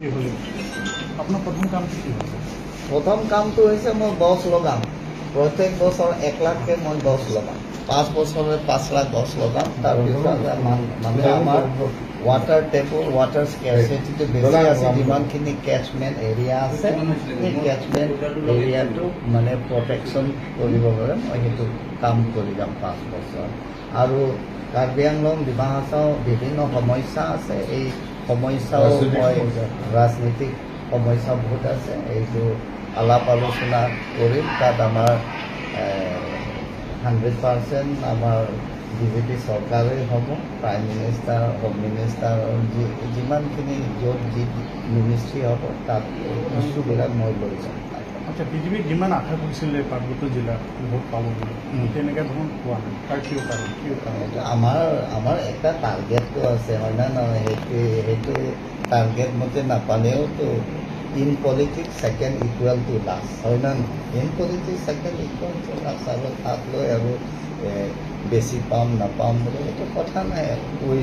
আপোনাৰ প্ৰথম কামটো কি হ'ব? প্ৰথম কামটো হৈছে মই গছ লগাম। প্ৰত্যেক বছৰ 1 লাখকৈ মই গছ লগাম। 5 বছৰে 5 লাখ গছ লগাম। তাৰপিছত মানে আমাৰ ৱাটাৰ টেবুল, ৱাটাৰ স্কেৰচিটিটো বেছি আছে। যিমানখিনি কেচমেণ্ট এৰিয়া আছে, সেই কেচমেণ্ট এৰিয়াটো মানে প্ৰটেকশ্যন কৰিবৰ বাবে মই সেইটো কাম কৰি যাম 5 বছৰ। আৰু কাৰ্বি আংলং, ডিমা হাছাও বিভিন্ন সমস্যা আছে। এই সমস্যাও মই, ৰাজনীতিক সমস্যা বহুত আছে, এইটো আলাপ আলোচনা কৰিম। তাত আমাৰ 100% আমাৰ বিজেপি চৰকাৰেই হ'ব। প্ৰাইম মিনিষ্টাৰ, হোম মিনিষ্টাৰ, যি যিমানখিনি য'ত যি মিনিষ্ট্ৰী হ'ব, তাত ইছ্যুবিলাক মই লৈ যাম। আচ্ছা, বিজেপিক যিমান আশা কৰিছিলে পাৰ্বত্য জিলাত ভোট পাব বুলি, তেনেকুৱা ধৰণৰ পোৱা নাই। তাৰ কিয় কাৰণ, কিয় কাৰণ? এইটো আমাৰ এটা টাৰ্গেটটো আছে, হয় না নহয়? সেইটো টাৰ্গেট মতে নাপালেওতো in politics second equal to last, হয় না নহয়? In politics second equal to last. আৰু তাত লৈ আৰু বেছি পাম নাপাম বুলি সেইটো কথা নাই। আৰু we